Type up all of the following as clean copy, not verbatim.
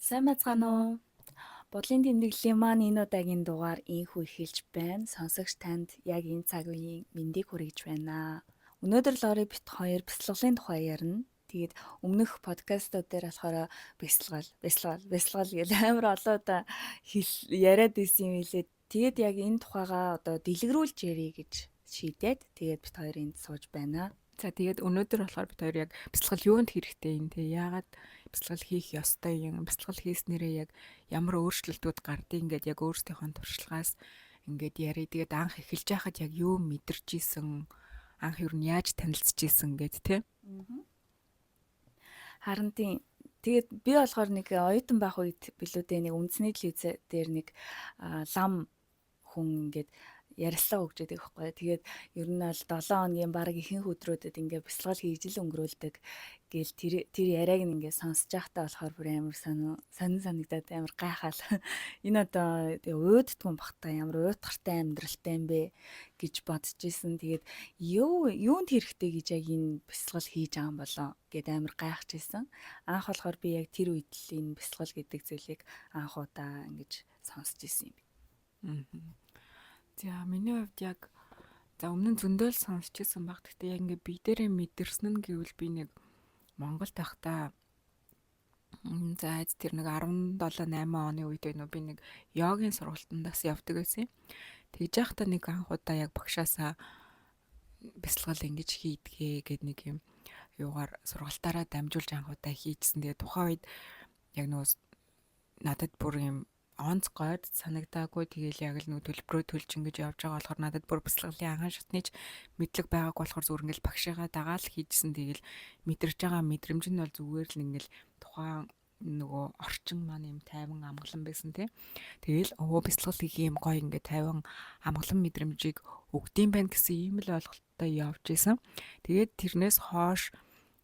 Сайн байцгаана уу? Бодлын тэмдэглэлийн маань энэ удаагийн дугаар ийнхүү эхэлж байна. Сонсогч танд яг энэ цаг үеийн мэндийг хүргэж байна. Өнөөдөр Лори бит хоёр бясалгалын тухай ярина. Тэгээд өмнөх подкастууд дээр болохоор бясалгал, бясалгал, бясалгал гэл амар олон удаа хэл яриад исэн юм билээ. Тэгээд яг энэ тухайгаа одоо дэлгэрүүлж ярий гэж шийдээд тэгээд бит хоёр энд сууж байна. За, тэгээд өнөөдөр болохоор бид хоёр яг бясалгал юунд хэрэгтэй юм те, яагаад бясалгал хийх ёстой юм, бясалгал хийснээрээ яг ямар өөрчлөлтүүд гардыг ингээд яг өөрсдийнхөө туршлагаас ингээд ярив. Тэгээд анх эхэлж байхад яг юу мэдэрч исэн, анх юу нь яаж танилцж исэн гэд те. Харин тийм. Тэгээд би болохоор нэг оюутан байх үед билүү дээ, нэг үндэсний телевиз дээр нэг лам хүн ингээд ярилцлага өгч байдаг байхгүй. Тэгээд ер нь бол 7 хоногийн баг ихэнх өдрүүдэд ингээд бясалгал хийж л өнгөрүүлдэг гээл тэр яриаг нь ингээд сонсож байхдаа болохоор бүр амар сонин сонин санагдаад, амар гайхаал. Энэ одоо уйддгүй бах та, ямар уйтгартай амьдралтай юм бэ гэж бодож исэн. Тэгээд юу юунд хэрэгтэй гэж яг энэ бясалгал хийж байгаа юм болоо гэд амар гайхаж исэн. Анх болохоор би яг тэр үед л энэ бясалгал гэдэг зүйлийг анх удаа ингэж сонсч исэн юм. За, миний хувьд яг, за, өмнө нь зөндөл сонсч ирсэн баг. Гэхдээ яг ингээ бие дээрээ мэдэрсэн нь гэвэл би нэг Монголд байхдаа, за, тэр нэг 17 8 оны үед байна уу, би нэг йогийн сургалтанд бас явдаг байсан юм. Тэгж байхдаа нэг анх удаа яг багшаасаа бясалгал ингэж хийдгээ гэд нэг юм юугаар сургалтаараа дамжуулж анх удаа хийжсэн. Тэгээ тухайн үед яг нөгөө надад бүр юм онц гойд санагдаагүй. Тэгээл яг л нөгөө төлбөрөө төлж ингэж явж байгаа болохоор надад бүр бясалгалын анхан шатны ч мэдлэг байгааг болохоор зүгээр ингээл багшигаа дагаал хийжсэн. Тэгээл мэдэрч байгаа мэдрэмж нь бол зүгээр л ингээл тухайн нөгөө орчин маань юм тайван амгалан байсан тий. Тэгээл өвөө бясалгал хийх юм гоё ингээ тайван амгалан мэдрэмжийг өгдөм байх гэсэн ийм л ойлголттой явж исэн. Тэгээд тэрнээс хойш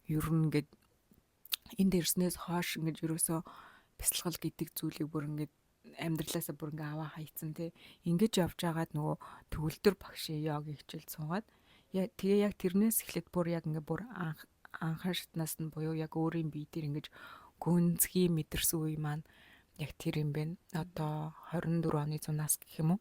ер нь ингээд энд ирснээс хойш ингэж ерөөсөө бясалгал гэдэг зүйлийг бүр ингээд амьдралаасаа бүр ингээ аваа хайцсан тий. Ингэж явж байгаад нөгөө төгөлдөр багшийн йогийн хичээл суугаад, тэгээ яг тэрнээс эхлээд бүр яг ингээ бүр анх анхан шатнаас нь буюу яг өөрийн бие дээр ингэж гүнзгий мэдэрсэн үе маань яг тэр юм байна. Одоо 24 оны зунаас гэх юм уу?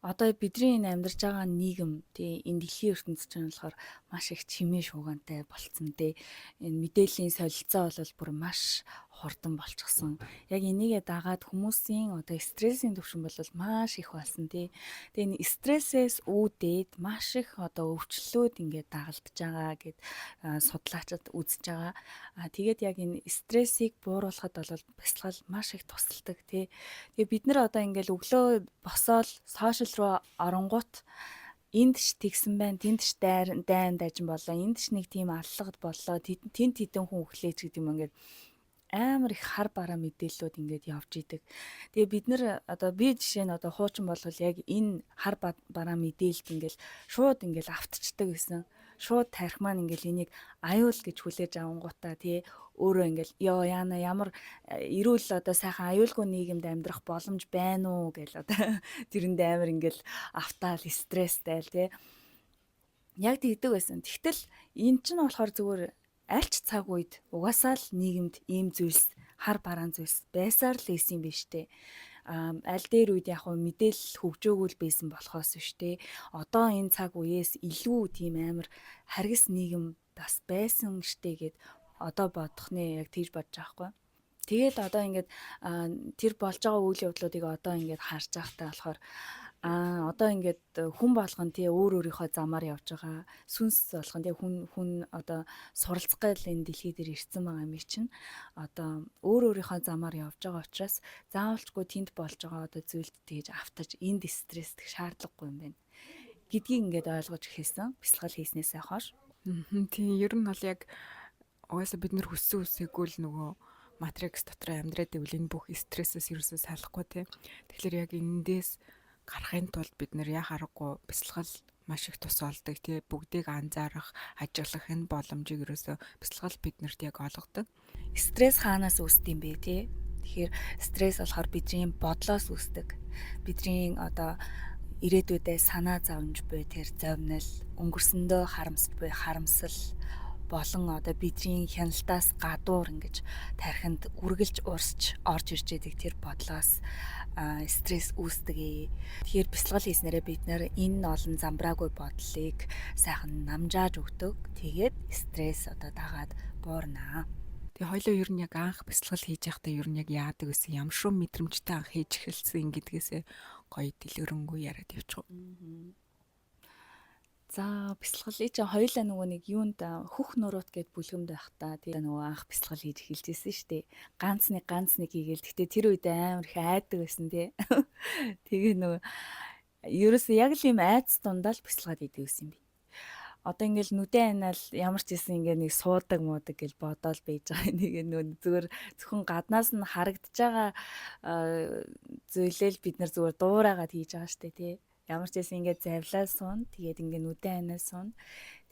Одоо бидний энэ амьдарч байгаа нийгэм тий, энэ дэлхийн ертөнц чинь болохоор маш их чимээ шуугантай болцсон тий. Энэ мэдээллийн солилцоо бол бүр маш хурдан болчихсон. Яг энийгээ дагаад хүмүүсийн одоо стрессийн түвшин бол маш их болсон тий. Тэгээ энэ стрессээс үүдээд маш их одоо өвчлөлүүд ингээд дагалдж байгаа гэд судлаачид үзэж байгаа. А тэгээд яг энэ стрессийг бууруулахад бол бясалгал маш их тусалдаг тий. Тэгээ бид нар одоо ингээд өглөө босоод сошиал руу оронгуут энд ч тэгсэн байна, тэнд ч дайн дайн дажин боллоо, энд ч нэг тийм аллагд боллоо, тэнд хэдэн хүн өглөөч гэдэг юм, ингээд амар их хар бараа мэдээллүүд ингээд явж идэг. Тэгээ бид нар одоо, би жишээ нь одоо хуучин болвол яг энэ хар бараа мэдээлэлд ингээд шууд ингээд автчдаг байсан. Шууд тарих маань ингээд энийг аюул гэж хүлээж авангуудаа тий, өөрөө ингээл ёо яана, ямар эрүүл, одоо сайхан аюулгүй нийгэмд амьдрах боломж байна уу гэл одоо тэрэнд амар ингээл автаал стресстэй л тий, яг тэгдэг байсан. Тэгтэл эн чинь болохоор зүгээр аль ч цаг үед угаасаа л нийгэмд ийм зүйлс, хар бараан зүйлс байсаар л исэн юм биш үү? А аль дээр үед яг хөө мэдээлэл хөгжөөгүй л байсан болохоос биш те. Одоо энэ цаг үеэс илүү тийм амар харгас нийгэм бас байсан штэ гэд одоо бодох нэ, яг тэгж бодож байгаа хгүй. Тэгэл одоо ингээд тэр болж байгаа үйл явдлуудыг одоо ингээд харж байхдаа болохоор одоо ингээд хүн болгон тий өөр өөрийнхөө замаар явж байгаа. Сүнс болгон тий хүн хүн одоо суралцах гээл энэ дэлхий дээр ирсэн байгаа юм чинь одоо өөр өөрийнхөө замаар явж байгаа учраас заавалчгүй тэнд болж байгаа одоо зүйлд тэгж автаж энд стресстэх шаардлагагүй юм байна гэдгийг ингээд ойлгож эхэлсэн. Бясалгал хийснээсээ хойш. Тийм, ер нь бол яг угаасаа бид нар хүссэн үсээгүй л нөгөө матрикс дотор амьдраад ивэл энэ бүх стрессээс ерөөсөө салахгүй тий. Тэгэхээр яг эндээс гарахын тулд бид нэр яа харахгүй бясалгал маш их тус болдог тий. Бүгдийг анзаарах, ажиглах энэ боломжийг ерөөсөө бясалгал биднэрт яг олгодог. Стресс хаанаас үүсдэг юм бэ тий? Тэгэхээр стресс болохоор бидний бодлоос үүсдэг. Бидний одоо ирээдүйдээ санаа зовж буй тэр зовнил, өнгөрсөндөө харамсаж буй харамсал, болон одоо бидний хяналтаас гадуур ингэж тархинд үргэлж урсч орж ирж байдаг тэр бодлоос стресс үүсдэг ээ. Тэгэхээр бясалгал хийснээрээ бид нэр энэ олон замбраагүй бодлыг сайхан намжааж өгдөг. Тэгээд стресс одоо дагаад буурнаа. Тэгээ хоёлоо ер нь яг анх бясалгал хийж байхдаа ер нь яг яадаг гэсэн ямар шуу мэдрэмжтэй анх хийж эхэлсэн гэдгээсээ гоё дэлгэрэнгүй яриад явчих. За, бясалгалыг чи хоёулаа нөгөө нэг юунд хөх нуруут гэд бүлгэмд байхдаа тэгээ нөгөө анх бясалгал хийж эхэлж ирсэн шүү дээ. Ганц нэг хийгээл. Гэтэ тэр үед амар их айдаг байсан тий. Тэгээ нөгөө ерөөсөө яг л юм айц дундаа л бясалгаад идэг байсан юм би. Одоо ингээл нүдэн анаал ямар ч байсан ингээ нэг суудаг муудаг гэж бодоол байж байгаа. Нэг нөгөө зүгээр зөвхөн гаднаас нь харагдаж байгаа зүйлээ л бид нар зүгээр дуурайгаад хийж байгаа штэ тий. Ямар ч байсан ингээд завлаа суун. Тэгээд ингээ нүдэн анаа суун.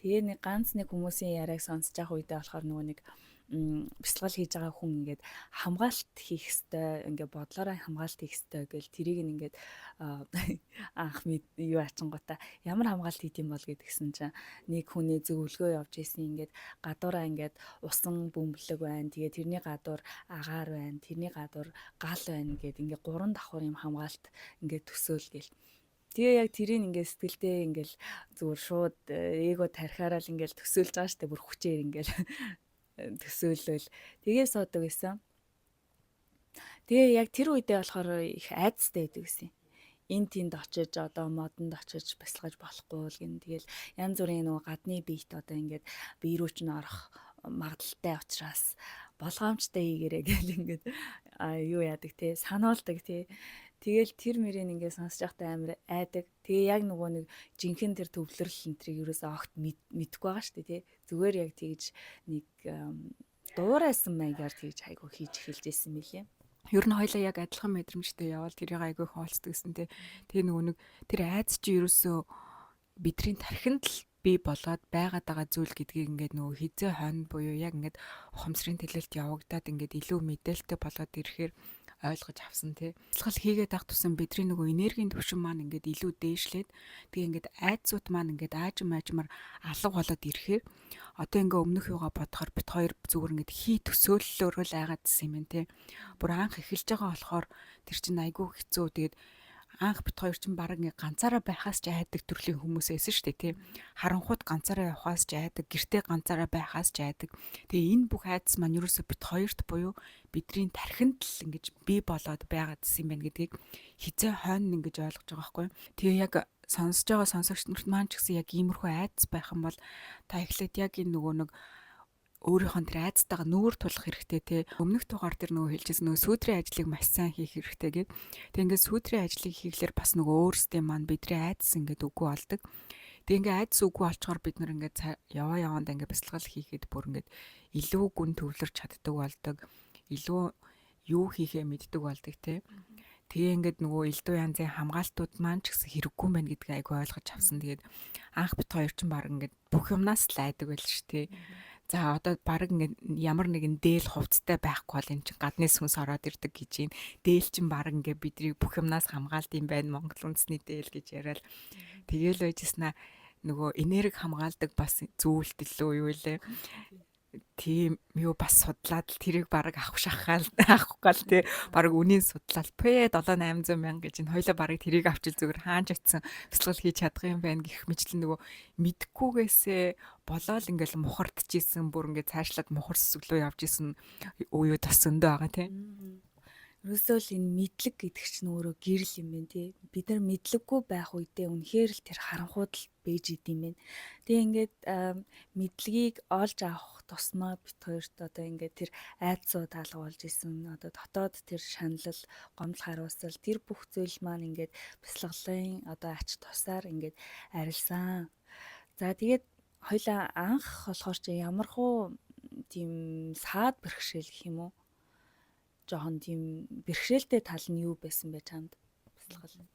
Тэгээ нэг ганц нэг хүмүүсийн яриаг сонсож явах үедээ болохоор нөгөө нэг бясалгал хийж байгаа хүн ингээд хамгаалт хийх ёстой, ингээд бодлороо хамгаалт хийх ёстой гэл тэрийг нь ингээд анх юу ачингуудаа ямар хамгаалт хийх юм бол гэдгсэн чинь нэг хүний зөвлөгөө явж исэн, ингээд гадуураа ингээд усан бөмбөлөг байна, тэгээ тэрний гадуур агаар байна, тэрний гадуур гал байна гэд ингээд гурван давхар юм хамгаалт ингээд төсөөл гэл. Тэгээ яг тэрийг ингээд сэтгэлдээ ингээл зүгээр шууд эго тархиараа л ингээл төсөөлж байгаа штэ, бүр хүчээр ингээл төсөөлөл тэгээ суудаг байсан. Тэгээ яг тэр үедээ болохоор их айдастай байдаг гэсэн. Эн тэнд очиж, одоо модонд очиж бясалгаж болохгүй л гин. Тэгэл янз бүрийн нөгөө гадны биет одоо ингээд бие рүү ч н орох магадлалтай учраас болгоомжтой хийгэрэй гэл ингээд юу яадаг те, сануулдаг те. Тэгэл тэр мөрийг ингээд сонсож байхдаа амар айдаг. Тэгээ яг нөгөө нэг жинхэнэ тэр төвлөрөл энтрийг ерөөсөө огт мэдэхгүй байгаа шүү дээ тий. Зүгээр яг тэгж нэг дуурайсан маягаар тэгж айгу хийж эхэлж исэн мөлий. Ер нь хоёлаа яг адилхан мэдрэмжтэй явбал тэрийг айгүй хоолцдог гэсэн те. Тэгээ нөгөө нэг тэр айц чи ерөөсөө бидний тархинд л бий болоод байгаад байгаа зүйл гэдгийг ингээд нөгөө хизээ хойно буюу яг ингээд ухамсарын тэлэлт явагдаад ингээд илүү мэдээлэлтэй болоод ирэхээр ойлгож авсан тий. Бясалгал хийгээд авах тусам бидний нөгөө энергийн түвшин маань ингээд илүү дээшлээд, тэгээ ингээд айдсууд маань ингээд аажим аажмаар алга болоод ирэхээр одоо ингээ өмнөх юугаа бодохоор бит хоёр зүгээр ингээд хий төсөөллөөрөө л айгаадсэн юм байна тий. Бүр анх эхэлж байгаа болохоор тэр чинь айгүй хэцүү. Тэгээд анх бит хоёр чинь баг ингээ ганцаараа байхаас ч айдаг төрлийн хүмүүс байсан шүү дээ тий. Харанхууд ганцаараа явхаас ч айдаг, гэртээ ганцаараа байхаас ч айдаг. Тэгээ энэ бүх айдас маань ерөөсө бит хоёрт буюу бидний тархинд л ингэж бий болоод байгаадсэн юм байна гэдгийг хизээ хойно ингэж ойлгож байгаа байхгүй. Тэгээ яг сонсож байгаа сонсогч нарт маань ч гэсэн яг иймэрхүү айдас байх юм бол та эхлээд яг энэ нөгөө нэг өөрийнх нь тэр айцтайгаа нүүр тулах хэрэгтэй те. Өмнөх дугаар дээр нөгөө хэлжсэн нөгөө сүүдрийн ажлыг маш сайн хийх хэрэгтэй гэд. Тэг ингээд сүүдрийн ажлыг хийхлээр бас нөгөө өөрсдийн маань бидний айдас ингээд үгүй болдог. Тэг ингээд айдас үгүй болчоор бид нар ингээд яваа яваандаа ингээд бясалгал хийхэд бүр ингээд илүү гүн төвлөрч чаддаг болдог. Илүү юу хийхээ мэддэг болдог те. Тэгээ ингээд нөгөө элдв янзын хамгаалтууд маань ч гэсэн хэрэггүй мэн гэдгийг айгүй ойлгож авсан. Тэгээд анх бит хоёр чинь баг ингээд бүх юмнаас л айдаг байл ш тэ. За, одоо баг ингээд ямар нэгэн дээл хувцтай байхгүй бол эн чинь гадны сүнс ороод ирдэг гэж юм. Дээл чинь баг ингээд бидрийг бүх юмнаас хамгаалд юм байна. Монгол үндэсний дээл гэж яриад. Тэгээл байжснаа нөгөө энерги хамгаалдаг бас зүйлтэл юу лээ, тийм юу бас судлаад л тэрийг баг авах шахаал авах гал тий, баг үнийн судлаад пэ 7 800 мянга гэж энэ хоёлаа баг тэрийг авчил зүгээр хаанч очисон бясалгал хийж чадах юм байна гэх мэтлэн нөгөө мэдхгүйгээсээ болоол ингээл мухардчихсэн, бүр ингээд цаашлаад мухар сүсгэлөө явж исэн үеуд бас зөндөө байгаа тий. Ерөөсөө л энэ мэдлэг гэдэг чинь өөрөө гэрэл юм байна тий. Бид нар мэдлэггүй байх үедээ үнэхээр л тэр харанхууд л бэж идэм байх. Тэгээ ингээд мэдлэгийг олж авах тусмаа бит хоёрт одоо ингээд тэр айдсууд алга болж исэн. Одоо дотоод тэр шаналл, гомдол хариуцал тэр бүх зүйл маань ингээд бясалгалын одоо ач тусаар ингээд арилсан. За, тэгээд хоёлаа анх болохоор чи ямархуу тийм саад бэрхшээл гэх юм уу? Жоохон тийм бэрхшээлтэй тал нь юу байсан бэ чамд бясалгал?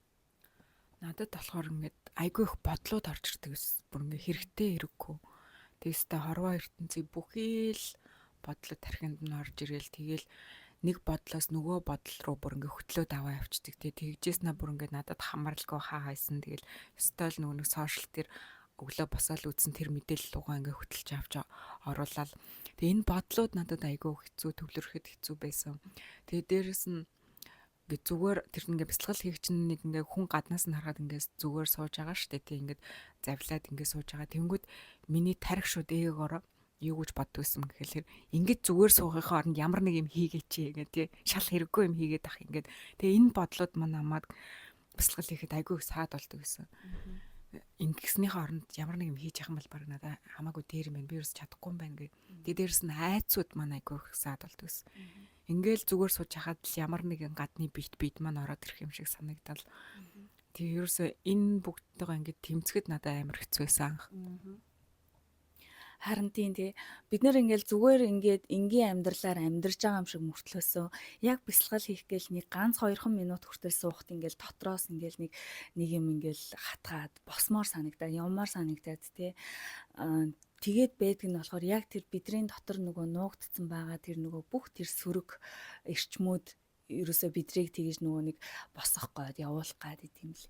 Надад болохоор ингээд айгүй их бодлууд орж ирдэг ус. Бүр ингээд хэрэгтэй хэрэггүй. Тэгстэй хорвоо ертөнцийн бүхий л бодлоо тархинд нь орж ирээл, тэгэл нэг бодлоос нөгөө бодол руу бүр ингээ хөтлөөд аваа явчихдаг. Тэгээ тэгжээс на бүр ингээ надад хамааралгүй хаа хайсан. Тэгэл ёстой л нөгөө нэг сошиал дээр Өглөө босоод үзсэн тэр мэдээлэл рүүгээ ингээ хөтөлж авч оруулаад тэгээ энэ бодлууд надад айгүй хэцүү, төвлөрөхөд хэцүү байсан. Тэгээ дээрэс нь ингээ зүгээр тэр ингээ бясалгал хийх чинь нэг ингээ хүн гаднаас нь харахад ингээ зүгээр сууж байгаа шүү дээ. Тэг ингээд завлаад ингээ сууж байгаа. Тэнгүүд миний тарих шууд эгоороо юу гэж боддог байсан гэхэлэр ингэж зүгээр суухынхаа оронд ямар нэг юм хийгээч гэх тий шал хэрэггүй юм хийгээд ах ингээд тэгээ энэ бодлууд маань намайг бясалгал хийхэд айгүй их саад болдог гэсэн. Ингэснийхээ оронд ямар нэг юм хийж яхан бол баг надад хамаагүй дээр юм байна. Би ерөөс чадахгүй юм байна гэх. Тэгээ дээрэс нь айцуд маань айгүй их саад болдог гэсэн. Ингээл зүгээр сууж хахад л ямар нэгэн гадны бит бит маань ороод ирэх юм шиг санагдал. Тэгээ ерөөсөө энэ бүгдтэйгээ ингээд тэмцэхэд надад амар хэцүү байсан анх. Харин тийм тий. Бид нэр ингээл зүгээр ингээд энгийн амьдралаар амьдарч байгаа юм шиг мөртлөөсөө яг бясалгал хийх гээл нэг ганц хоёрхан минут хүртэл суухт ингээл дотроос ингээл нэг нэг юм ингээл хатгаад босмоор санагдаад, явмаар санагдаад тий. Тэгээд байдаг нь болохоор яг тэр бидний дотор нөгөө нуугдсан байгаа тэр нөгөө бүх тэр сөрөг эрчмүүд ерөөсөө бидрийг тэгэж нөгөө нэг босох гээд явуулах гээд тийм л.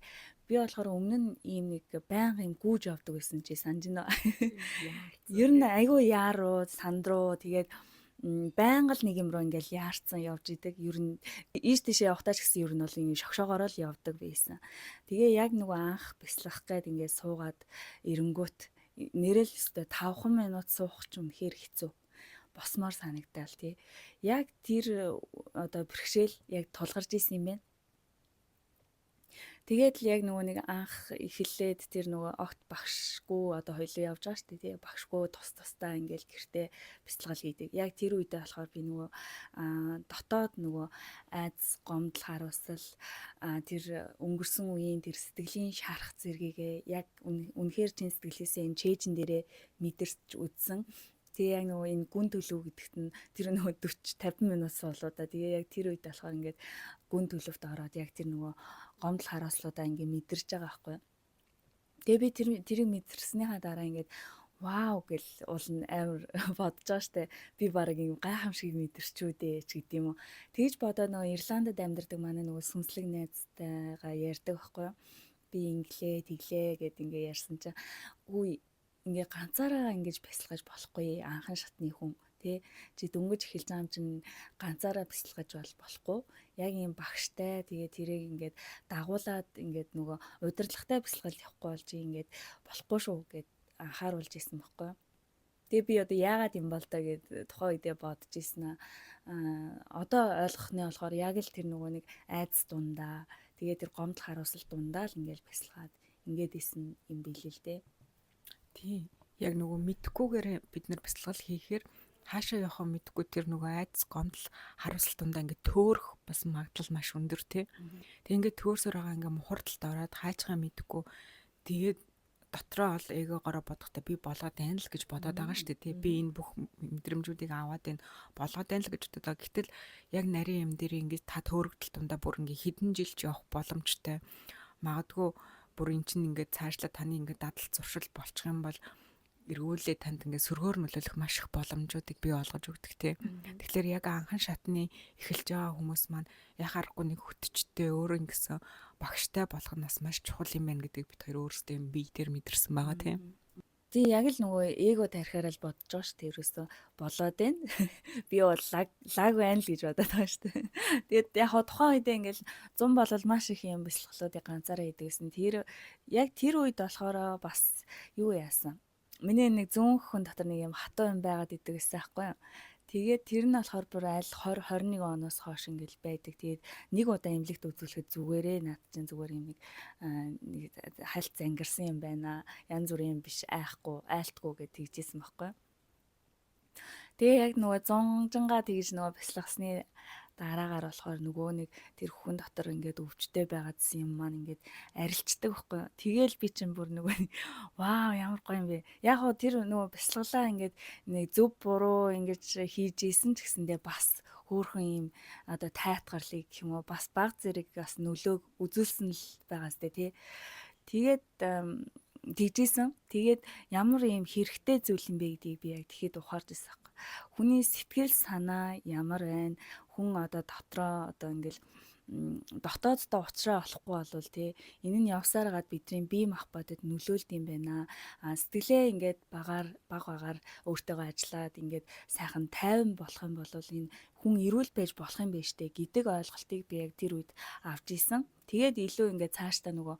Би болохоор өмнө нь ийм нэг байнга юм гүүж явдаг байсан чи санаж байна. Ер нь айгүй яаруу, сандруу тэгээд байнга л нэг юм руу ингээл яарцсан явж идэг. Ер нь ийш тийшээ явахтаа ч гэсэн ер нь бол ингэ шогшоогоороо л явдаг байсан. Тэгээ яг нөгөө анх бяцлах гээд ингээд суугаад эренгүүт нэрэл өстой 5 минут суух ч үнэхээр хэцүү босмоор санагдаал тий. Яг тэр одоо бэрхшээл яг тулгарч исэн юм байна. Тэгээд л яг нөгөө нэг анх эхэллээд тэр нөгөө огт багшгүй одоо хоёлоо явж байгаа шүү дээ тий. Багшгүй тус тусдаа ингээл гэртээ бяцлагал хийдэг. Яг тэр үедээ болохоор би нөгөө дотоод нөгөө айдас гомдол харуулсал тэр өнгөрсөн үеийн тэр сэтгэлийн шарах зэрэгээ яг үнэхээр чин сэтгэлээсээ энэ чэйжин дээрээ мэдэрч үзсэн. Тэгээ яг нөгөө энэ гүн төлөв гэдэгт нь тэр нөгөө 40 50 минут суулуу да. Тэгээ яг тэр үед болохоор ингээд гүн төлөвт ороод яг тэр нөгөө гомдол харуулслуудаа ингээд мэдэрч байгаа байхгүй. Тэгээ би тэр тэрийг мэдэрснийхаа дараа ингээд вау гэл уул нь амар бодож байгаа штэ. Би баг юм гайхамшиг мэдэрчүү дээ ч гэдэм юм уу. Тэгж бодоод нөгөө Ирландд амьдардаг манай нөгөө сүнслэг найзтайгаа ярьдаг байхгүй юу. Би инглээ тэглээ гэд ингээ ярьсан чинь үгүй ингээ ганцаараа ингэж бясалгаж болохгүй анхан шатны хүн тий чи дөнгөж эхэлж байгаа юм чинь ганцаараа бясалгаж бол болохгүй яг ийм багштай тэгээ тэрийг ингээд дагуулад ингээд нөгөө удирдлагатай бясалгал явахгүй бол чи ингээд болохгүй шүү гэд анхааруулж исэн байхгүй. Тэгээ би одоо яагаад юм бол та гэд тухайн үедээ бодож исэн аа одоо ойлгохны болохоор яг л тэр нөгөө нэг айдас дундаа тэгээ тэр гомдол харуулсал дундаа л ингээд бясалгаад ингээд исэн юм билээ л дээ. Тийм. Яг нөгөө мэдхгүйгээр бид нар бясалгал хийхээр хаашаа явахаа мэдхгүй тэр нөгөө айдас гомдол харуулсал дундаа ингээд төөрөх бас магадлал маш өндөр тий. Тэг ингээд төөрсөр байгаа ингээд мухардалд ороод хаачгаа мэдхгүй тэгээд дотроо ол эгогоороо бодохдоо би болгоод байна л гэж бодоод байгаа шүү дээ тий. Би энэ бүх мэдрэмжүүдийг аваад байна болгоод байна л гэж бодоод. Гэтэл яг нарийн юм дээр ингээд та төөрөгдөл дундаа бүр ингээд хэдэн жил ч явах боломжтой. Магадгүй бүр эн чинь ингээд цаашлаа таны ингээд дадал зуршил болчих юм бол эргүүлээ танд ингээд сөргөөр нөлөөлөх маш их боломжуудыг бий болгож өгдөг тий. Тэгэхээр яг анхан шатны эхэлж байгаа хүмүүс маань яхаарахгүй нэг хөтчтэй өөрөө ингэсэн багштай болох нь бас маш чухал юм байна гэдгийг бид хоёр өөрсдөө юм бие дээр мэдэрсэн байгаа тий. Тий яг л нөгөө эго тарихаар л бодож байгаа шүү дээ. Ерөөсөө болоод байна. Би бол лаг лаг байна л гэж бодоод байгаа шүү дээ. Тэгээд яг хоо тухайн үедээ ингээл 100 болол маш их юм бясалгалуудыг ганцаараа хийдэг гэсэн. Тэр яг тэр үед болохоор бас юу яасан. Миний нэг зүүн хүн дотор нэг юм хатуу юм байгаад идэг гэсэн аахгүй юу. Тэгээд тэр нь болохоор бүр аль 20 21 оноос хойш ингээл байдаг. Тэгээд нэг удаа эмнэлэгт үзүүлэхэд зүгээрээ над чинь зүгээр юм нэг хальт зангирсан юм байна. Янз бүрийн юм биш айхгүй, айлтгүй гэж тэгжсэн байхгүй. Тэгээ яг нөгөө зунжингаа тэгж нөгөө бясалгасны дараагаар болохоор нөгөө нэг тэр хүн дотор ингээд өвчтэй байгаадсэн юм маань ингээд арилчдаг байхгүй. Тэгээл би чинь бүр нөгөө вау ямар гоё юм бэ. Яг хоо тэр нөгөө бясалгалаа ингээд нэг зөв буруу ингэж хийж исэн ч гэсэндээ бас хөөхөн юм одоо тайтгарлыг гэх юм уу бас баг зэрэг бас нөлөөг үзүүлсэн л байгаас тээ тий. Тэгээд тэгжсэн. Тэгээд ямар юм хэрэгтэй зүйл юм бэ гэдгийг би яг тэгэхэд ухаарч ирсэн байхгүй. Хүний сэтгэл санаа ямар байна? Хүн одоо дотроо одоо ингээл Дотооддоо уучраа олохгүй болвол тий энэ нь явсаар гад бидний бие махбодод нөлөөлд юм байна. А сэтгэлээ ингээд багаар баг багаар өөртөөгөө ажиллаад ингээд сайхан тайван болох юм бол энэ хүн эрүүл байж болох юм байна штэ гэдэг ойлголтыг би яг тэр үед авч исэн. Тэгээд илүү ингээд цаашдаа нөгөө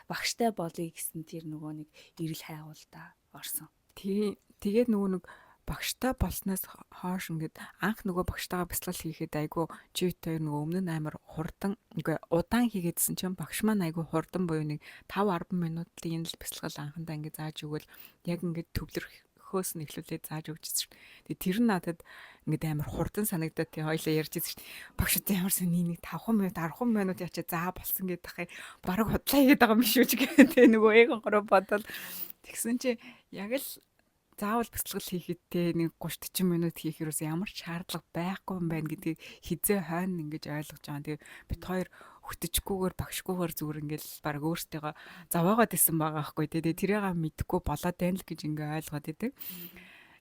багштай болъё гэсэн тэр нөгөө нэг эрэл хайгуулдаа орсон. Тэгээд нөгөө нэг багштай болсноос хойш ингээд анх нөгөө багштайгаа бясалгал хийхэд айгүй чи хоёр нөгөө өмнө нь амар хурдан үгүй удаан хийгээдсэн чинь багш маань айгүй хурдан буюу нэг 5 10 минутын л бясалгал анхандаа ингээд зааж өгвөл яг ингээд төвлөрөхөөс нь эхлүүлээд зааж өгчсэн шин. Тэгээ тэр нь надад ингээд амар хурдан санагдаад тий хоёлаа ярьж ирсэн шин. Багш одоо ямар сони нэг 5 минут 10 минут ячаа заа болсон гэдэг тахыг бараг худлаа хийгээд байгаа юм шүү ч гэх тий нөгөө эгон бодол тэгсэн чи яг л заавал бясалгал хийхэд те нэг 30 40 минут хийх юус ямар ч шаардлага байхгүй юм байна гэдгийг хизээ хойно ингэж ойлгож байгаа. Тэгээ бит хоёр хөтөчгүйгээр багшгүйгээр зүгээр ингээл баг өөртөөгөө зовоогоод исэн байгаа байхгүй те. Тэгээ тэрийг мэдэхгүй болоод байна л гэж ингээ ойлгоод идэг.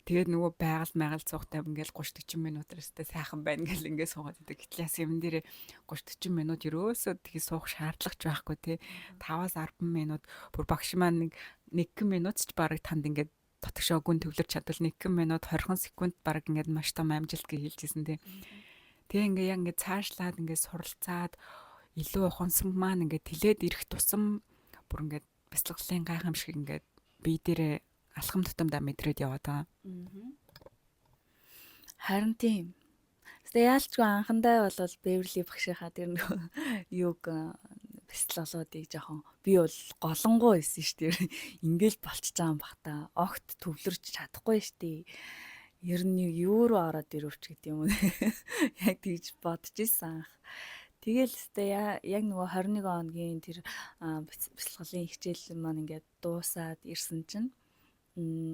Тэгээд нөгөө байгаль майгал цугтай ингээл 30 40 минутаар өстэй сайхан байна гэл ингээ суугаад идэг. Гэтэл яс юм дээрээ 30 40 минут ерөөсөө тгий суух шаардлага ч байхгүй те. 5-аас 10 минут бүр багш маань нэг 1 минут ч бараг танд ингээд дотгошоо гүн төвлөрч чадвал 1 минут 20 секунд баг ингээд маш том амжилт гэж хэлжсэн тий. Тэгээ ингээ яг ингээ цаашлаад ингээ суралцаад илүү ухамсар маань ингээ тэлээд ирэх тусам бүр ингээ бясалгалын гайхамшиг ингээ бие дээрээ алхам тутамдаа мэдрээд яваад байгаа. Харин тийм. Тэгээ яалчгүй анхандаа бол Беверли багшийнхаа тэр нөгөө юуг бясалгалуудыг жоохон би бол голонгоо байсан шүү дээ. Ингээл болчихж байгаа юм бах та. Огт төвлөрч чадахгүй шүү дээ. Ер нь юу руу ороод ирвч гэдэг юм уу. Яг тэгж бодож исэн анх. Тэгэл өстэй яг нөгөө 21 хоногийн тэр бясалгалын хичээл маань ингээд дуусаад ирсэн чинь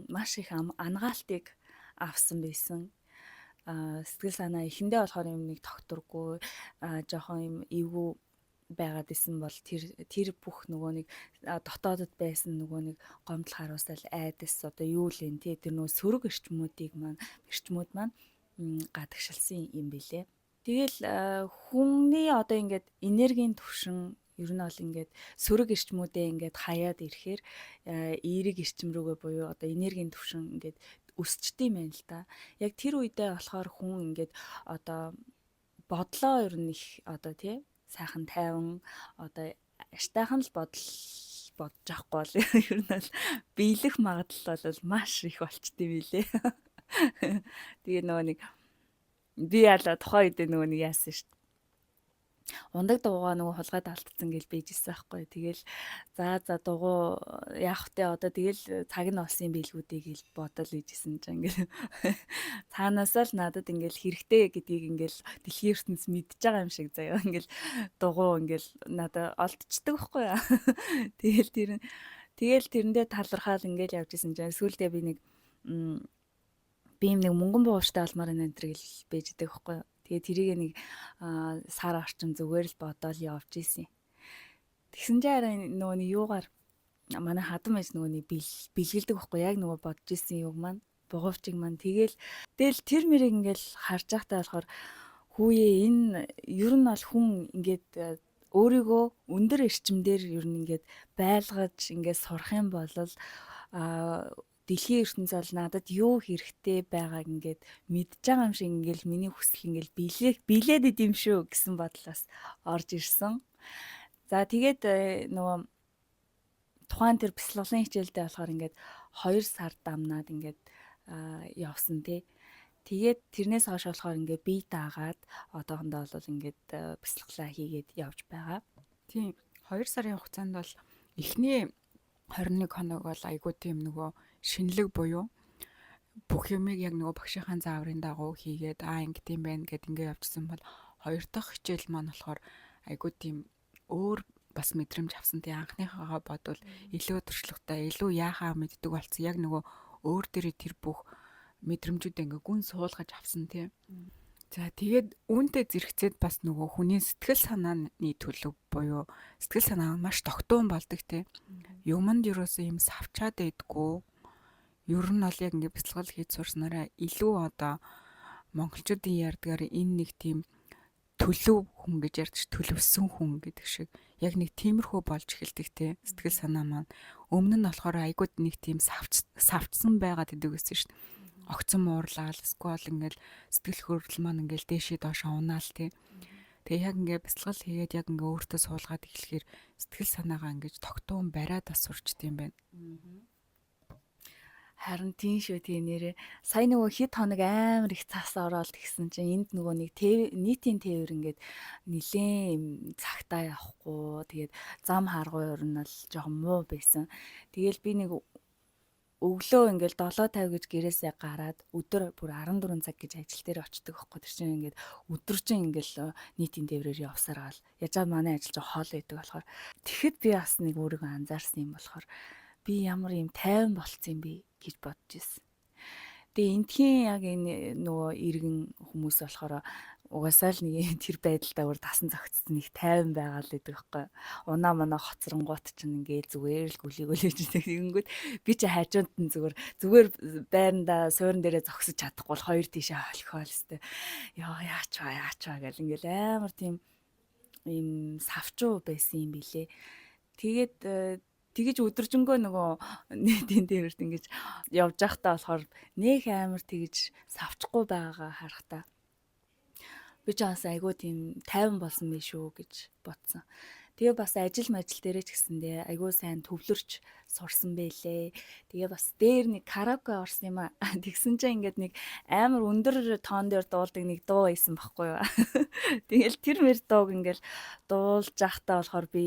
маш их ангаалтыг авсан байсан. Сэтгэл санаа эхэндээ болохоор юм нэг тогтворгүй, жоохон юм эвгүй байгаад исэн бол тэр тэр бүх нөгөө нэг дотоодод байсан нөгөө нэг гомдол харуулсал айдас одоо юу л юм те тэр нөгөө сөрөг эрчмүүдийг маань эрчмүүд маань гадагшилсан юм бэлээ. Тэгэл хүмүүний одоо ингээд энергийн түвшин ер нь бол ингээд сөрөг эрчмүүдээ ингээд хаяад ирэхээр эерэг эрчим рүүгээ буюу одоо энергийн түвшин ингээд өсчдөг юм байна л да. Яг тэр үедээ болохоор хүн ингээд одоо бодлоо ер нь их одоо тий сайхан тайван одоо аштайхан л бодол бодож авахгүй бол ер нь бол биелэх магадлал бол маш их болчтой билээ. Тэгээ нөгөө нэг би яла тухайн үедээ нөгөө нэг яасан шүү дээ. Ундаг дугуйгаа нөгөө хулгайд алдсан гэж бийжсэн байхгүй. Тэгэл за дугуй яах вэ одоо тэгэл цаг нь болсон билгүүдийг л бодол ийжсэн чинь ингээл цаанаасаа л надад ингээл хэрэгтэй гэдгийг ингээл дэлхийн ертөнц мэдж байгаа юм шиг заяа ингээл дугуй ингээл надад олдчдаг байхгүй яа. Тэгэл тэр тэгэл тэрэндээ талархаал ингээл явж исэн чинь сүүлдээ би нэг би юм нэг мөнгөн бууштай алмаар энэ энэ гэл бийждэг байхгүй. Тэгээ тэрийг нэг сар орчим зүгээр л бодоол явж исэн. Тэгсэн чинь арай нөгөө нэг юугаар манай хадам ээж нөгөө нэг бэлгэлдэг байхгүй яг нөгөө бодож исэн юг маань бугуувчиг маань тэгэл тэр мэрийг ингээл харж байхдаа болохоор хүүе энэ ер нь бол хүн ингээд өөрийгөө өндөр эрчим дээр ер нь ингээд байлгаж ингээд сурах юм бол дэлхийн ертөнц бол надад юу хэрэгтэй байгааг ингээд мэдж байгаа юм шиг ингээл миний хүсэл ингээл биелээд идэм шүү гэсэн бодлоос орж ирсэн. За тэгээд нөгөө тухайн тэр бясалгалын хичээлдээ болохоор ингээд 2 сар дамнаад ингээд явсан тий. Тэгээд тэрнээс хойш болохоор ингээд бие даагаад одоохондоо бол ингээд бясалгалаа хийгээд явж байгаа. Тийм. 2 сарын хугацаанд бол эхний 21 хоног бол айгүй тийм нөгөө шинэлэг буюу бүх юмыг яг нөгөө багшийнхаа зааврын дагуу хийгээд аа ингэдэм юм байна гэд ингээ явчихсан бол хоёр дахь хичээл маань болохоор айгүй тийм өөр бас мэдрэмж авсан. Тэгээ анхныхаагаа бодвол илүү туршлагатай, илүү яахаа мэддэг болсон. Яг нөгөө өөр дээрээ тэр бүх мэдрэмжүүд ингээ гүн суулгаж авсан тийм. За тэгээд үүнтэй зэрэгцээд бас нөгөө хүний сэтгэл санааны төлөв буюу сэтгэл санаа маш тогтуун болдог тийм. Юмд юусоо юм савчаад байдггүй. Ер нь бол яг ингээ бясалгал хийж сурснараа илүү одоо монголчуудын ярьдгаар энэ нэг тийм Төлөв хүн гэж ярьдаг ш, төлөвсөн хүн гэдэг шиг яг нэг тиймэрхүү болж эхэлдэг те, сэтгэл санаа маань. Өмнө нь болохоор айгууд нэг тийм савцсан байгаад идэг гэсэн ш. Огцон муурлаал, эсвэл ингээл сэтгэл хөдлөл маань ингээл дээшээ доошоо унаал те. Тэгээ яг ингээ бясалгал хийгээд, яг ингээ өөртөө суулгаад эхлэхээр сэтгэл санаагаа ингэж тогтуун бариад бас сурчт юм байна. Харин тийм шүү, тийм, нэрээ. Сая нөгөө хэд хоног амар их цас ороод тэгсэн чинь энд нөгөө нэг нийтийн тээвэр ингээд нилээн цагтаа явахгүй, тэгээд зам харгуй ер нь бол жоохон муу байсан. Тэгэл би нэг өглөө ингээл 7:50 гэж гэрээсээ гараад өдөр бүр 14 цаг гэж ажил дээр очдөг байхгүй. Тэр чинь ингээд өдөржин ингээл нийтийн тээврээр явсаар гал. Яаж манай ажил жоо хоол байдаг болохоор тэгэхэд би бас нэг өөрийгөө анзаарсан юм болохоор би ямар юм тайван болцсон юм бэ гэж бодож ирсэн. Тэгээ эндхийн яг энэ нөгөө иргэн хүмүүс болохоор угаасаа л нэг тэр байдалтай өөр тасан зөгцсөн, нэг тайван байгаа л гэдэг байхгүй. Унаа манаа хоцронгуут чинь ингээ зүгээр л гүлий гүлээж тэгэнгүүт би чи хажуунд нь зүгээр зүгээр байрандаа суурин дээрээ зогсож чадахгүй бол хоёр тийшээ холхиол өстэй. Яа, яач ба, яач ба гэл ингээл амар тийм ийм савчуу байсан юм билэ. Тэгээд тэгэж өдөржингөө нөгөө нийтийн тээвэрт ингэж явж байхдаа болохоор нөх амар тэгэж савчгүй байгаагаа харахтаа би ч бас айгүй тийм тайван болсон байх шүү гэж бодсон. Тэгээ бас ажил мажил дээрээ ч гэсэндээ айгүй сайн төвлөрч сурсан байлээ. Тэгээ бас дээр нэг караоке орсон юм аа. Тэгсэн чинь ингээд нэг амар өндөр тоон дээр дуулдаг нэг дуу байсан байхгүй юу. Тэгэл тэр мэр дууг ингээд дуулж байхдаа болохоор би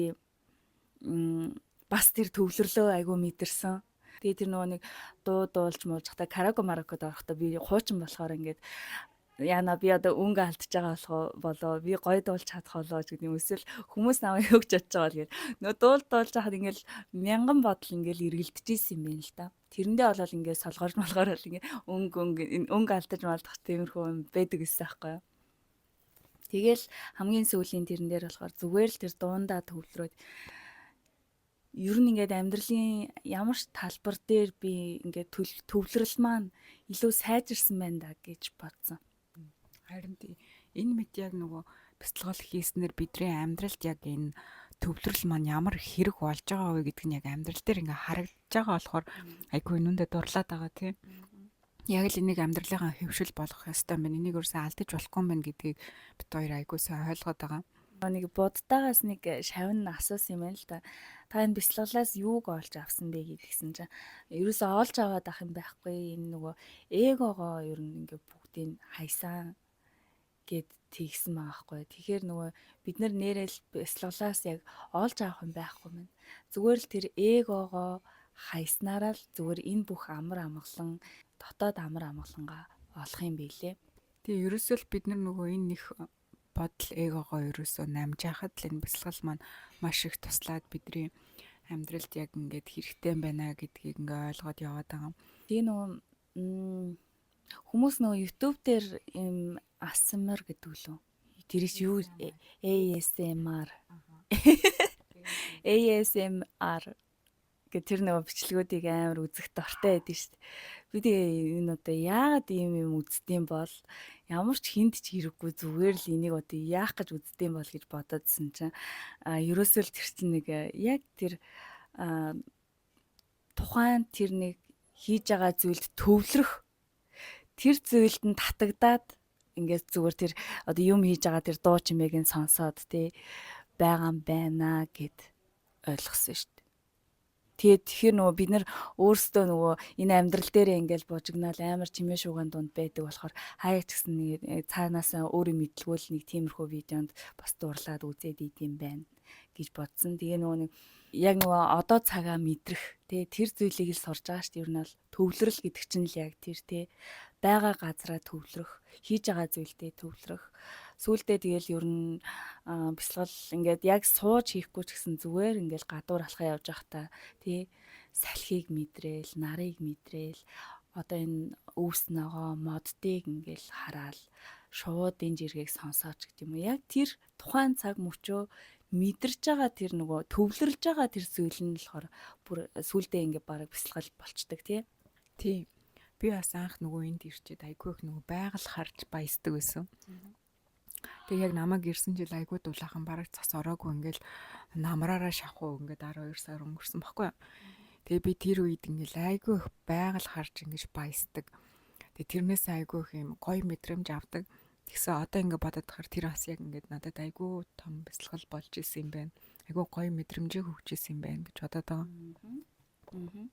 бас тэр төвлөрлөө айгүй мэдэрсэн. Тэгээ тэр нөгөө нэг дуу дуулж муулж хата караоке марокод орохдоо би хуучин болохоор ингээд яана, би одоо өнгө алдчихж байгаа болох болоо, би гоё дуулж чадах болоо гэдэг юм, эсвэл хүмүүс намайг юу гэж бодож байгаа бол гэл нөгөө дуул дуулж хахад ингээл мянган бодол ингээл эргэлдэж исэн юм байна л да. Тэрэндээ болол ингээл солгорж молгоор бол ингээ өнгө өнгө өнгө алдаж малдах тиймэрхүү юм байдаг гэсэн аахгүй юу. Тэгэл хамгийн сүүлийн тэрэн дээр болохоор зүгээр л тэр дундаа төвлөрөөд ер нь ингээд амьдралын ямар ч талбар дээр би ингээд төвлөрөл маань илүү сайжирсан байна да гэж бодсон. Харин тий, энэ мэт яг нөгөө бясалгал хийснээр бидний амьдралд яг энэ төвлөрөл маань ямар хэрэг болж байгаа вэ гэдг нь яг амьдрал дээр ингээ харагдаж байгаа болохоор айгүй нүндэ дурлаад байгаа тий. Яг л энийг амьдралынхаа хэвшил болгох ёстой юм байна. Энийг өөрөөсөө алдаж болохгүй юм байна гэдгийг бид хоёр айгүй сайн ойлгоод байгаа. Нэг буддаагаас нэг шавн асуусан юм байна л да. Та энэ бясалгалаас юуг олж авсан бэ гэдгийгсэн чинь ерөөсөө олж аваад ах юм байхгүй. Энэ нөгөө эгогоо ер нь ингээ бүгдийг хайсан гэд тэгсэн байгаа байхгүй. Тэгэхээр нөгөө бид нар нэрэл бясалгалаас яг олж авах юм байхгүй мэн. Зүгээр л тэр эгогоо хайснараа л зүгээр энэ бүх амар амгалан, дотоод амар амгалангаа олох юм билэ. Тэгээ ерөөсөө л бид нар нөгөө энэ них бодол эгогоо ерөөсөө намжаахад л энэ бясалгал маань маш их туслаад бидний амьдралд яг ингээд хэрэгтэй байна гэдгийг ингээ ойлгоод яваад байгаа. Тэгээ нөгөө хүмүүс нөгөө YouTube дээр юм ASMR гэдэг лөө. Тэр чи юу, ASMR, ASMR гэх тэр нөгөө бичлэгүүдийг амар үзэх дортой байдаг шүү дээ. Би тэгээ энэ одоо яагаад ийм юм үздэм бол, ямар ч хүнд ч хэрэггүй, зүгээр л энийг одоо яах гэж үздэм бол гэж бодоодсэн чинь а ерөөсөө л тэр чинь нэг яг тэр тухайн тэр нэг хийж байгаа зүйлд төвлөрөх, тэр зүйлд нь татагдаад ингээд зүгээр тэр одоо юм хийж байгаа тэр дуу чимээг нь сонсоод тий байгаа юм байна гэд ойлгосон шүү дээ. Тэгээд тэгэхээр нөгөө бид нар өөрсдөө нөгөө энэ амьдрал дээрээ ингээл бужигнаал амар чимээ шууган дунд байдаг болохоор хаяа ч гэсэн нэг цаанаас өөрөө мэдлгүй л нэг тиймэрхүү видеонд бас дурлаад үзээд идэм байна гэж бодсон. Тэгээ нөгөө нэг яг нөгөө одоо цагаа мэдрэх тий тэр зүйлийг л сурж байгаа шүү дээ. Ер нь бол төвлөрөл гэдэг чинь л яг тэр тий байгаа газараа төвлөрөх, хийж байгаа зүйлдээ төвлөрөх. Сүүлдээ тэгэл ер нь бясалгал ингээд яг сууж хийхгүй ч гэсэн зүгээр ингээд гадуур алхаа явж байхдаа тий салхийг мэдрээл, нарыг мэдрээл, одоо энэ өвс ногоо моддыг ингээл хараал, шуудын жиргэг сонсооч гэдэг юм уу. Яг тэр тухайн цаг мөчөө мэдэрч байгаа тэр нөгөө төвлөрлж байгаа тэр зүйл нь болохоор бүр сүулдэ ингээ бараг бясалгал болчдөг тий. Тий. Би бас анх нөгөө энд ирчээд айгүй их нөгөө байгаль харж баясдаг байсан. Тэгээ яг намайг ирсэн жил айгүй дулаахан бараг цас ороогүй ингээл намраараа шавхуу ингээд 12 сар өнгөрсөн баггүй. Тэгээ би тэр үед ингээл айгүй их байгаль харж ингэж баясдаг. Тэгээ тэрнээс айгүй их юм гоё мэдрэмж авдаг. Тэгсэн одоо ингээд бодоод тахаар тэр бас яг ингээд надад айгүй том бясалгал болж исэн юм байна. Айгүй гоё мэдрэмжийг өгч исэн юм байна гэж бодоод байгаа.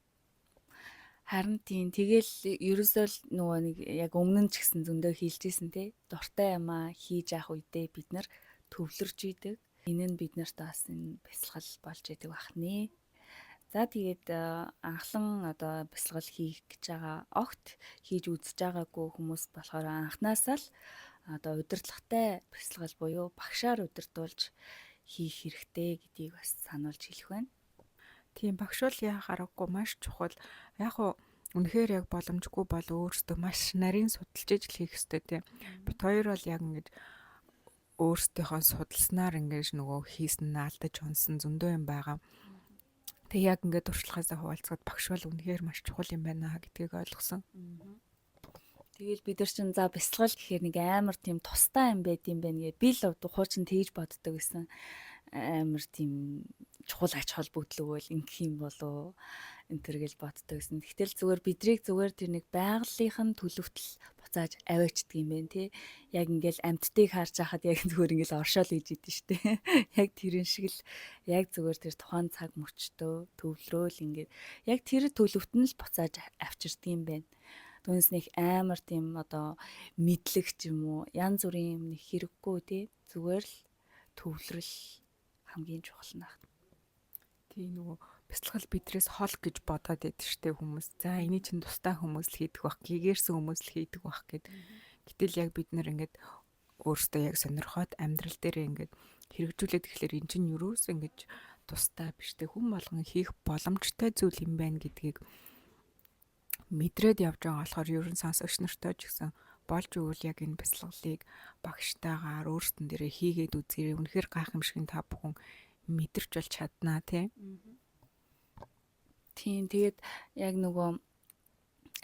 Харин тийм, тэгэл ерөөсөө л нөгөө нэг яг өмнө нь ч гэсэн зөндөө хийлжсэн те. Дуртай юмаа хийж авах үедээ бид нар төвлөрч идэг. Энэ нь бид нарт бас энэ бясалгал болж идэг бах нэ. За тэгээд анхлан одоо бясалгал хийх гэж байгаа огт хийж үзэж байгаагүй хүмүүс болохоор анхнаасаа л одоо удирдлагатай бясалгал буюу багшаар удирдуулж хийх хэрэгтэй гэдгийг бас сануулж хэлэх байна. Тийм, багш бол яах аргагүй маш чухал. Яг уу үнэхээр яг боломжгүй бол өөрсдөө маш нарийн судалж ижил хийх ёстой тийм. Бит хоёр бол яг ингэж өөрсдийнхөө судалснаар ингэж нөгөө хийсэн нь алдаж унсан зөндөө юм байгаа. Тэг яг ингээд туршлагаасаа хуваалцахад багш бол үнэхээр маш чухал юм байна гэдгийг ойлгосон. Тэгэл бид нар чинь за бясалгал гэхээр нэг амар тийм тустай юм байд юм байна гэ. Би л хуучин тэгж боддог гэсэн. Амар тийм чухал ач холбогдол өгөөл ингэх юм болов энэ төр гэл боддог гэсэн. Гэтэл зүгээр бидрийг зүгээр тэр нэг байгалийнхын төлөвтөл буцааж аваачдаг юм байна тий. Яг ингээл амьтдыг харж байхад яг зүгээр ингээл оршоол хийж идэв штэ. Яг тэрэн шиг л яг зүгээр тэр тухайн цаг мөчтөө төвлөрөөл ингээд яг тэр төлөвт нь л буцааж авчирдаг юм байна. Түүнээс нэг амар тийм одоо мэдлэг ч юм уу янз бүрийн юм нэг хэрэггүй тий. Зүгээр л төвлөрөл хамгийн чухал нь байна. Тийм, нөгөө бясалгал бидрээс хол гэж бодоод байдаг штэ хүмүүс. За эний чинь тустай хүмүүс л хийдэг бах, гэгэрсэн хүмүүс л хийдэг бах гэд. Гэтэл яг бид нэр ингээд өөрсдөө яг сонирхоод амьдрал дээрээ ингээд хэрэгжүүлээд тэгэхээр эн чинь юроос ингэж тустай биш те, хүн болгон хийх боломжтой зүйл юм байна гэдгийг мэдрээд явж байгаа болохоор ерөн сонсогч нартай ч гэсэн болж өгвөл яг энэ бясалгалыг багштайгаар өөрсдөн дээрээ хийгээд үзээрэй. Үнэхээр гайхамшигын та бүхэн мэдэрч болж чаднаа тий. Тийм, тэгээд яг нөгөө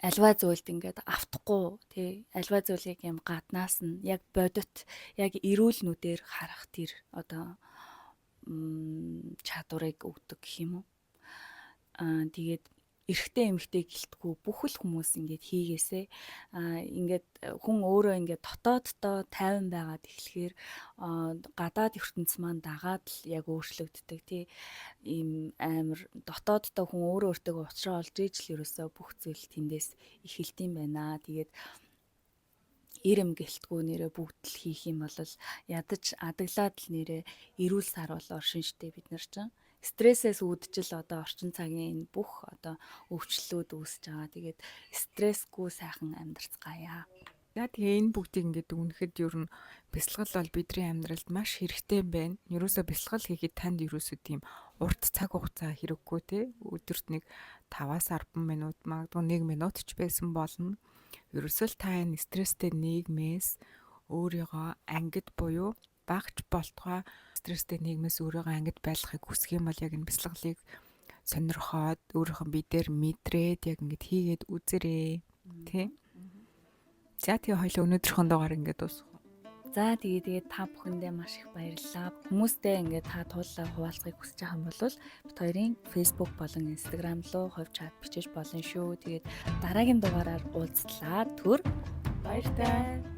альва зүйлд ингээд автахгүй тий, альва зүйлийг юм гаднаас нь яг бодит яг эрүүл нүдээр харах тэр одоо чадварыг өгдөг гэх юм уу. Аа тэгээд эрэгтэй эмэгтэй гэлтгүү бүх л хүмүүс ингээд хийгээсэ. Ингээд хүн өөрөө ингээд дотооддоо тайван байгаад эхлэхээр гадаад ертөнц маань дагаад л яг өөрчлөгддөг тий. Ийм амар дотооддоо хүн өөрөө өөртөө учраа олж иж л ерөөсөө бүх зүйл тэндээс эхэлт юм байна. Тэгээд ирэм гэлтгүү нэрэ бүгд л хийх юм бол ядаж адаглаад л нэрэ эрүүл сар бол оршин штэ бид нар чинь. Стрессээс үүдчил одоо орчин цагийн энэ бүх одоо өвчлөлүүд үүсэж байгаа. Тэгээд стрессгүй сайхан амьдарцгаая. За тэгээ энэ бүгдийг ингээд дүгнэхэд ер нь бясалгал бол бидний амьдралд маш хэрэгтэй юм байна. Ерөөсөө бясалгал хийхэд танд ерөөсөө тийм урт цаг хугацаа хэрэггүй те. Өдөрт нэг 5-аас 10 минут, магадгүй 1 минут ч байсан болно. Ерөөсөө л та энэ стресстэй нийгмээс өөрийгөө ангид буюу багч болтугай стресстэй нийгмээс өөрийгөө ангид байлгахыг хүсэх юм бол яг энэ бясалгалыг сонирхоод өөрийнхөө бие дээр мэдрээд яг ингэж хийгээд үзээрэй. Тэ? За тэгээ хоёул өнөөдрийнхөө дугаар ингээд дуусгах. За тэгээд та бүхэндээ маш их баярлалаа. Хүмүүстэй ингээд та тууллаа хуваалцахыг хүсэж байгаа юм бол бит хоёрын Facebook болон Instagram руу хувь чат бичиж болно шүү. Тэгээд дараагийн дугаараар уулзлаа. Түр баяртай.